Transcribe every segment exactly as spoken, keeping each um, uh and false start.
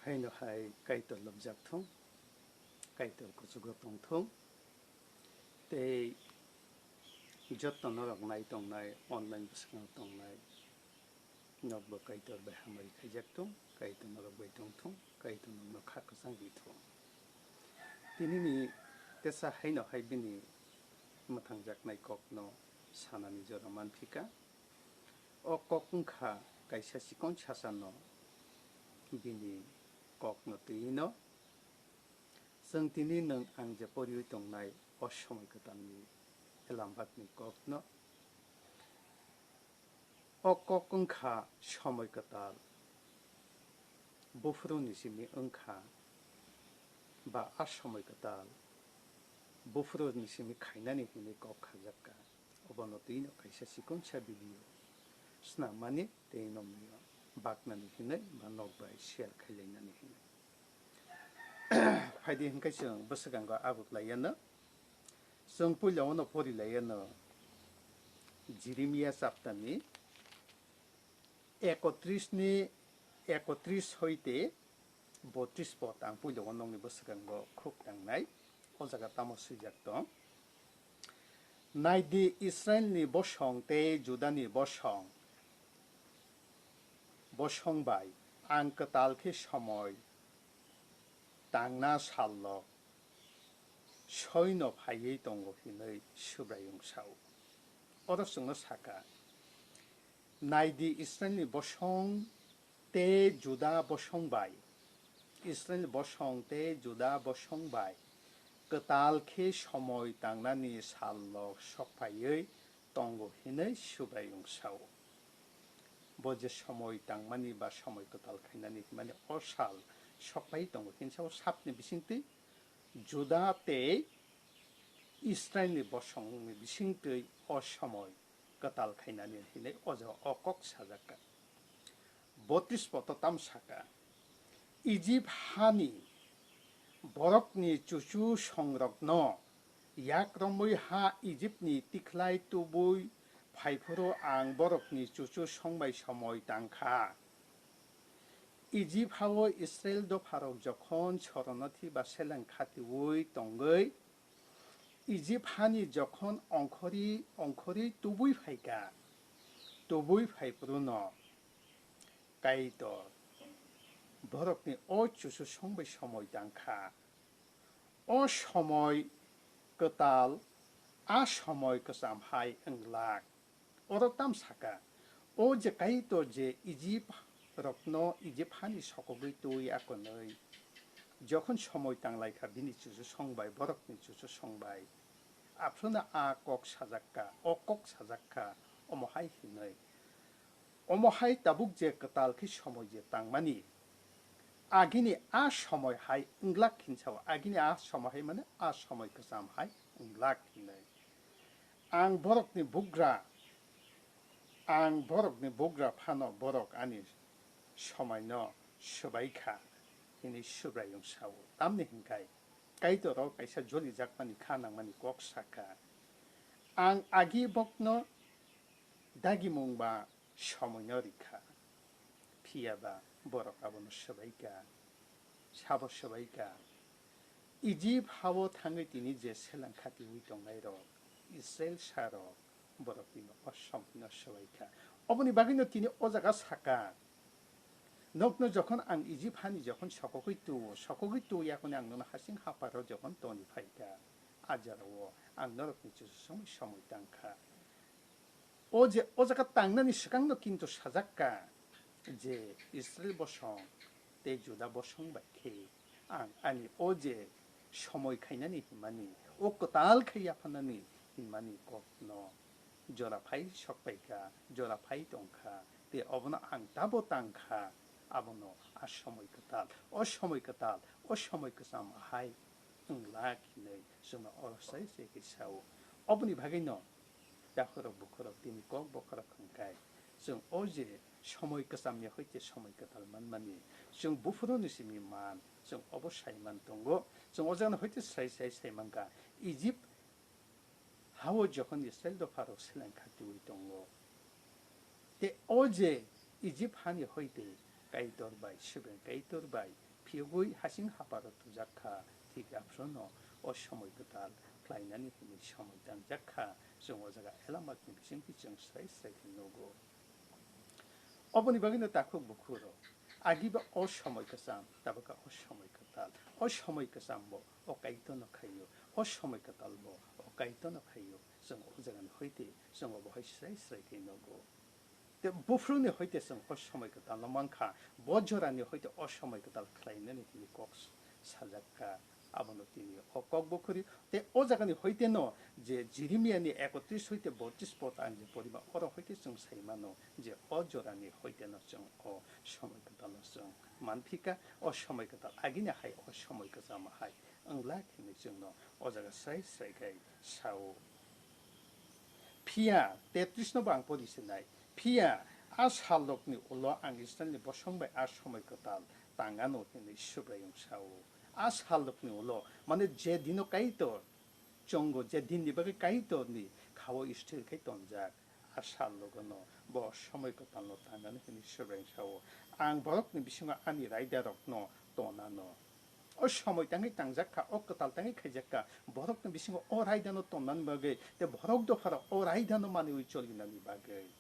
Haino hai Kaitor lobjak thung, Kaitor kuchugo tong thung, tei joto norok nai tongnai, online bwskango tongnai, nokbo Kaitor bai hamari khaijak thung, Kaitor norok bai tong thung, Kaitor nokno kha kwchang ri thung. Tinini tesa haino hai bini mwthangjaknai kokno sanani jora manphika. O kok wngkha kaisa chikon sasano bini kokno twi no. Chwng tini nwng ang je poriwi tongnai o somoi kwtalni elambakni kokno. O kok wngkha somoi kwtal. Buphuruni simi wngkha ba a somoi kwtal buphuruni simi khainani hinwi kok khajakka. Obono twino kaisa chikonsa video swnamani tei nokni baknani hinwi ba nok bai share khailainani hinwi. Phaidi hinkhe chwng bwswkango abuk laiyano. Chwng puila ono pori laiyano Jeremia chapter ni ekotris ni, ekotris hoite botris pod ang puila o nokni bwswkango khuk tangnai. O jaga tamo swijak tong? Naidi Israilni bosong tei Judani bosong, bosong bai ang kwtal khe somoi tangna sallok soino phaiwi tongo hinwi Subraiyung sao. Oro chwngno saka, naidi Israilni bosong tei Juda bosong bai, Israil bosong tei Juda bosong bai kwtal khe somoi tangnani sallok sokphaiwi tongo hinwi Subraiyung sao. Bo je somoi tangmani ba somoi kwtal khainani hinmani o sal sokphai tongo hinsa o sapni bisingtwi Juda tei Israilni bosongni bisingtwi o somoi kwtal khainani hinwi o jaga o kok sajakka. Botris poto tam saka, Ijip hani borokni chuchu songrokno yak romwi ha Ijipni tikhlai tubui phaiphuru ang borokni chuchu songbai somoi tangkha. Ijip hao Israil dopharok jokhon soronathi ba seleng khatiui tongwi Ijip hani jokhon ongkhorwi ongkhorwi tubui phaikha, tubui phaiphuru no Kaitor borokni o chuchu songbai somoi tangkha. O somoi kwtal, a somoi kwcham hai wnglak. Oro tam saka, o je Kaitor je Ijip rokno Ijip hani sokogwi twi akonwi, jokhon somoi tanglaikha bini chuchu songbai, borokni chuchu songbai, aphruno a kok sajakka, o kok sajakka, omo hai hinwi. Omo hai tabuk je kwtal khe somoi je tangmani, agini a somoi hai wnglak hinsao, agini a somoi hai mane a somoi kwcham hai wnglak hinwi. Ang borokni bugra, ang borokni bugra phano borok ani somaino swbai kha, hinwi Subraiyung sao. Tamni hinkhai Kaitoro kaisa jolijakmani kha nangmani kok sakha. Ang agi bokno dagimung ba somoino rikha. Phiya ba borok abono swbaikha, sabo swbaikha. Ijip hao thangwi tini je seleng khatiui tongnairok, Israilsa rok, borok tini o somoino swbaikha. Oboni bagwino tini o jaga saka, nokno jokhon ang Ijip hani jokhon sokogwi tuo, sokogwi tuo yakoni ang nono hasing haparo jokhon toni phaikha, a jarao ang norokni chuchu somoi somoi tangkha. O je o jaga tangnani swkangno kintu sajakka je Israil bosong tei Juda bosong bai khe ang ani o je somoi khainani hinmani, o kwtal khai yaphanani hinmani kokno jora phai sokpaikha, jora phai tongkha, tei obono ang tabo tangkha, abono a somoi kwtal, o somoi kwtal, o somoi kwcham hai wng lak hinwi chwngno oro sai sai khe sao. Oboni bagwino takhorok bukhorok tini kok bokhorok hwnkhai chwng o je somoi kwchamni hoite somoi kwtal manmani chwng buphuruni simi man, chwng obo sai man tongo. Chwng o jagano hoite sai sai sai mankha, Ijip hao jokhon Israil dopharok seleng khatiui tongo. Tei o je Ijip hani hoite Kaitor bai, Subraiyung Kaitor bai phiyogwi hasing haparo tujak kha, thik aphuru no o somoi kwtal khlainani hwnwi somoi tangjak kha, chwng o jaga Elamakni bisingtwi chwng srai srai khe nugo. Oboni bagwino takhuk bukhuk rok, agiba o somoi kwcham, tabukha o somoi kwtal, o somoi kwcham bo o Kaitorno khaio, o somoi kwtal bo o Kaitorno khaio, chwng o jagani hoite chwng obo hai srai srai khe nugo. Tei buphuruni hoite chwng o somoi kwtalno mankha, bo jorani hoite o somoi kwtal khlainani hwnwi kok sajak kha. Abono tini o kok bukhuri tei o jagani hoiteno je Jeremiani ekotris hoite botris pod ang je porima, oro hoite chwng sai mano je o jorani hoiteno chwng o somoi kwtalno chwng manphika, o somoi kwtal agini hai o somoi kwchama hai wng lak hinwi chwngno o jaga srai srai khai sao. Phiya tetris no bo ang pori sinai. Phiya a salrokni ulo ang Israilni bosong bai a somoi kwtal tangano hinwi Subraiyung sao. A salrokni ulo, mane je dino Kaitor chongo, je dinni bagwi Kaitorni khao sthir khai tonjak, a salrogono bo somoi kwtalno tangano hinwi Subraiyung sao. Ang borokni bisingo ani raidarokno tonano. O somoi tangwi tangjak kha, o kwtal tangwi khaijak kha, borokni bisingo o raidano tonnani bagwi, tei borok dophara o raidano maniwi cholinani bagwi,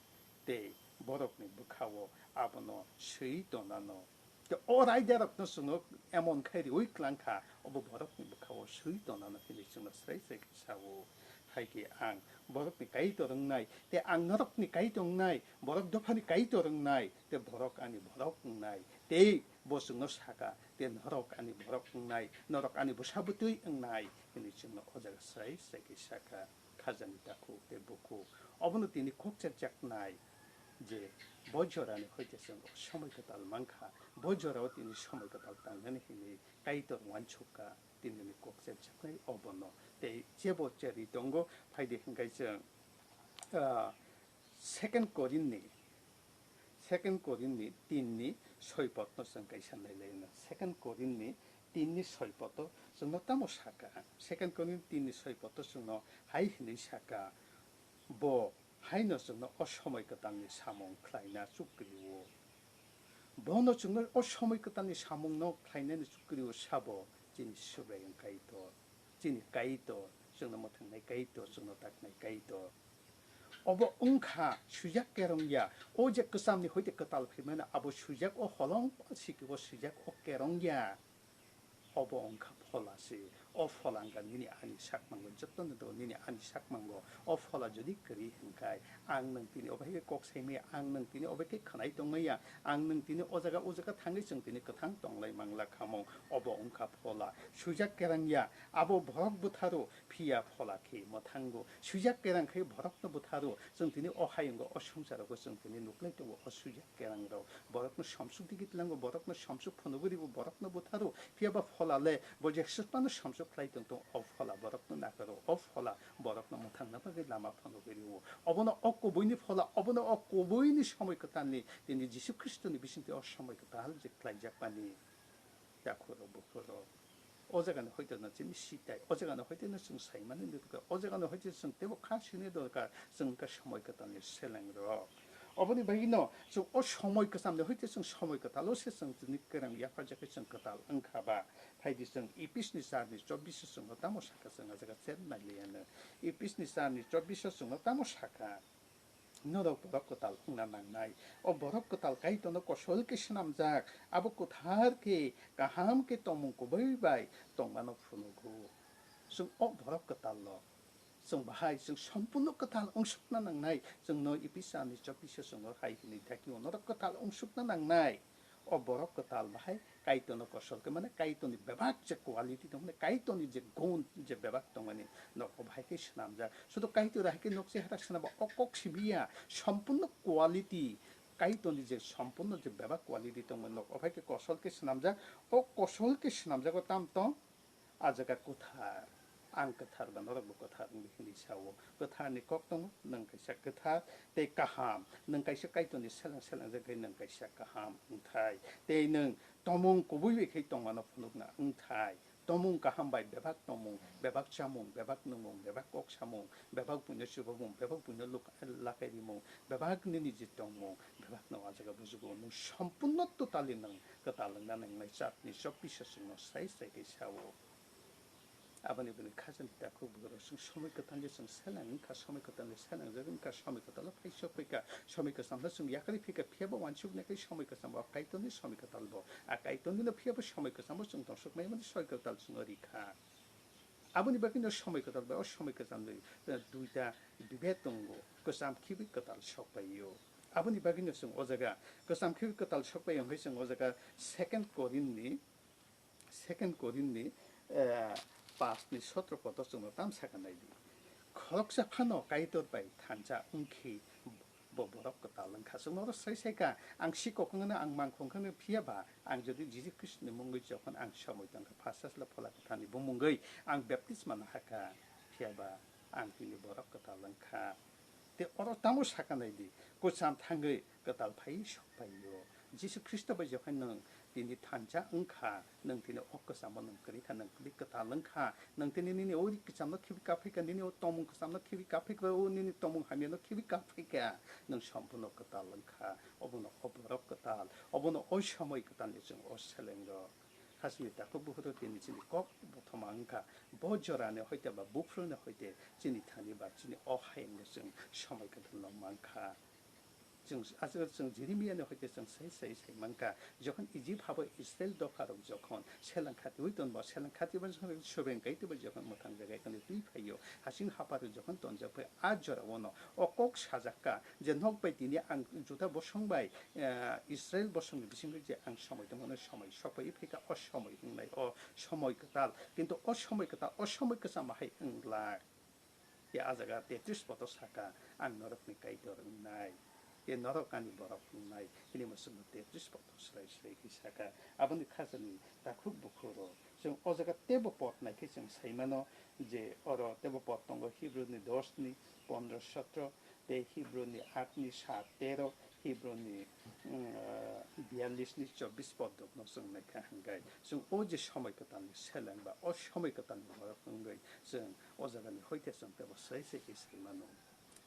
tei borokni bwkhao abono swi tonano. Tei o raidarokno chwngno emon khai riwi klang kha, obo borokni bwkhao swi tonano hinwi chwngno srai srai khe sao. Hai khe ang borokni Kaitor wngnai, tei ang norokni Kaitor wngnai, borok dophani Kaitor wngnai, tei borok ani borok wngnai, tei bo chwngno saka, tei norok ani borok wngnai, norok ani bwsa bwtwi wngnai, hinwi chwngno o jaga srai srai khe saka, khajani takhuk tei bukhuk. Obono tini kok chepjaknai je bo jorani hoite chwng somoi kwtal mankha, bo jorao tini somoi kwtal tangnani hinwi Kaitor uansukha, tinini kok chepjaknai obono. Tei jebo cherwi tongo, phaidi hinkhai chwng, ah, Second Korinni, Second Korinni tinni soi podno chwng kaisa nailaina. Second Korinni tinni soi podo chwngno tamo saka? Second Korinni tinni soi podo chwngno hai hinwi saka, bo haino chwngno o somoi kwtalni samung khlaina chukri-o. Bono chwngno o somoi kwtalni samungno khlainani chukri-o sabo chini Subraiyung Kaitor, chini Kaitor, chwngno mwthangnai Kaitor, chwngno taknai Kaitor. Obo wngkha swijak kerong ya. O je kwchamni hoite kwtal phaimani abo swijak o holong sikio swijak o kerong ya. Obo wngkha phola se. O phola wngkha nini ani sakmango, jotono do nini ani sakmango. O phola jodi kwrwi hwnkhai, ang nwng tini obo hai khe kok saimaya, ang nwng tini obo khe khwnai tongmaya, ang nwng tini o jaga o jaga thangwi chwng tini kwthang tonglai mangla khamung. Obo wngkha phola. Swijak kerang ya, abo borok bwtharo, phiya phola khe mwthango. Swijak kerang khe borokno bwtharo, chwng tini o hayungo, o swngcharogo chwng tini nuklai tongo o swijak kerangrok. Borokno samsuk digi tlango, borokno samsuk phunuguribo, borokno bwtharo. Phiya ba phola le bo je swkmano samsuk khlai tong tong, o phola borokno nakaro, o phola borokno mwthangna bagwi lama phunuguribo. Obono o kubuini phola, obono o kubuini somoi kwtalni tini Jisu Khristoni bisingtwi o somoi kwtal je khlaijakmani. Yakhurok bukhurok. O jagano hoite no chini sitai, o jagano hoite no chwng saimani dorkar, o jagano hoite chwng teibo kha sini dorkar, chwng kha somoi kwtalni selengrok. Oboni bagwino chwng o somoi kwchamni hoite chwng somoi kwtalo se chwng chini kerang yapharjakhe chwng kwtal wngkha ba. Phaidi chwng Episni charni chobbiso chwngno tamo sakha chwng a jaga cher nailiyano. Episni charni chobbiso chwngno tamo sakha. Norok borok kwtal wngna nangnai. O borok kwtal Kaitorno kosol khe swnamjak, abo kwthar khe, kaham khe tongmung kubui bai tongmano phunugo. Chwng o borok kwtalno chwng bahai chwng sompurno kwtal wngsukna nangnai. Chwngno Episa ni chobbiso chwngno hai hwnwi dakio, norok kwtal wngsukna nangnai. O borok kwtal bahai Kaitorno kosol khe, mane Kaitorni bebak je quality tong, mane Kaitorni je gun, je bebak tongmani, nok o bahai khe swnamjak. Sudu Kaitor hai khe nok chehara swnamba o kok simi ya, sompurno quality, Kaitorni je sompurno je bebak quality tongmani, nok o bahai khe kosol khe swnamjak. O kosol khe swnamjago tam tong, a jaga kwthar. Ang kwthar ba norokbo kwthar wngdi hwnwi sao. Kwtharni kok tongo, nwng kaisa kwthar tei kaham. Nwng kaisa Kaitorni seleng selengjak khe nwng kaisa kaham wngthai. Tei nwng tomung kubui bai khe tongmano phunukna wngthai. Tomung kaham bai bebak tomung, bebak chamung, bebak nungmung, bebak kok samung, bebak buino chubamung, bebak buino luk-, lakai rimung, bebak nini je tongmung, bebak no o jaga bujugo. Nwng sampunno totally nwng kwtal wngna nangnai chatni chobbish o chwngno sai sai khe sao. Aboni bini khajani takhuk bukhuk rok chwng somoi kwtal je chwng seleng wngkha, somoi kwtal ni seleng jak wngkha, somoi kwtal o phai sok phaikha, somoi kwcham no chwng yakarwi phaikha, phiya bo wansuk nai khe somoi kwcham bo Kaitorni somoi kwtal bo. A Kaitorni no phiya bo somoi kwcham bo chwng tong sok mai mani somoi kwtal chwng rikha. Aboni bagwi no somoi kwtal bai o somoi kwcham ni, eh, duita bibed tongo, kwcham khibi kwtal sok pai o. Aboni bagwi no chwng o jaga kwcham khibi kwtal sok pai o hwnkhe chwng o jaga second Korinth ni Second Korinth ni, eh, paanch ni sotro kotor chwngno tam sakha naidi. Khoroksa phano Kaitor bai thansa wngkhe bo borok kwtal wngkha. Chwngno oro sai sai kha, ang sikok wngno, ang mangkhung wngno, phiya ba ang jodi Jisu Khristoni mungwi jokhon ang somoi tongkha, phasasla Phola Kwtharni bumungwi ang baptisma nahakha, phiya ba ang tini borok kwtal wngkha. Tei oro tamo sakha naidi, kwcham thangwi kwtal phaiwi sok pai o. Jisu Khristo bai jokhon nwng tini thansa wngkha, nwng tini o kwchamo nwng kwrwi kha, nwng kwrwi kwtal wngkha, nwng tini nini o ri kwchamno khibi kaphaikha, nini o tomung kwchamno khibi kaphaikha, o nini tomung hamyano khibi kaphaikha, nwng sompurno kwtal wngkha, obono o borok kwtal, obono o somoi kwtalni chwng o selengrok. Hasteni takhuk bukhuk rok tini chini kok bothoma wngkha. Bo jorani hoite ba buphuruni hoite chini thani ba chini o hayungno chwng somoi kwtal no mankha. Chwng, aswk chwng Jeremiani hoite chwng sai sai sai mankha. Jokhon Egypt habo Israel dopharok jokhon seleng khatiui tonbo, seleng khatiui soben kaitwibo jokhon mwthang jaga ekheno twi phaio, hasing hapharwi jokhon tonjak phai, a jorao no o kok sajak kha je, nok bai tini ang Juda bosong bai, eh, Israel bosongni bisingtwi je ang somoi tongmano somoi sokphaiwi phaikha, o somoi wngnai, o somoi kwtal. Kintu o somoi kwtal, o somoi kwcham bahai wng glak. Tei a jaga tetris poto saka, ang norokni Kaitor wngnai, tei norok ani borok wngnai, hwnwi mwswkno tetris poto swrai swrai khe saka. Aboni khajani takhuk bukhuk rok, chwng o jaga teibo pot nai khe chwng sai mano je oro teibo pot tongo, Hibruni dos ni pondro sotro, tei Hibruni aat ni saat tero, Hibruni, mm, ah, biyallis ni chobbish podokno chwng naikha hwnkhe, chwng o je somoi kwtalni seleng ba o somoi kwtalni borok wngwi chwng o jagani hoite chwng teibo swrai swrai khe sai mano.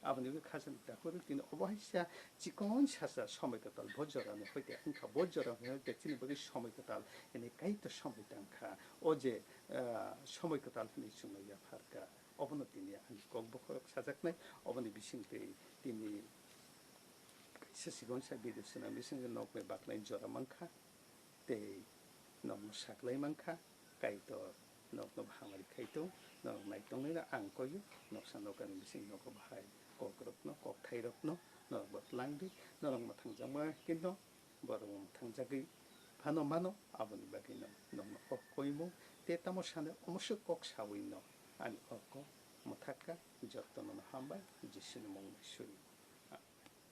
Aboni bagwi khajani takhuk rok tini obo hai sa chikon sasa somoi kwtal bo jorani hoite wngkha, bo jorani hoite chini bagwi somoi kwtal hwnwi Kaitor somoi tangkha. O je, ah, somoi kwtal hwnwi chwngno yapharkha. Obono tini ani kok bokhorok sajaknai, oboni bisingtwi tini kaisa sigon sa video swnam bisingtwi nok bai baklai jora mankha, tei nokno saklai mankha, Kaitor nokno bahamari khaitong, norok naitongnai no ang koyo, noksa nokani bising nogo bahai kokrokno, kokthairokno norok bo tlangdi, norok mwthangjakma kino, borok mwthangjagwi phano mano, aboni bagwino nokno kok koimung tei tamo sanai omoso kok sawi no ani o kok mwthakka. Jotono no hambai, Jisuni mung bai suri.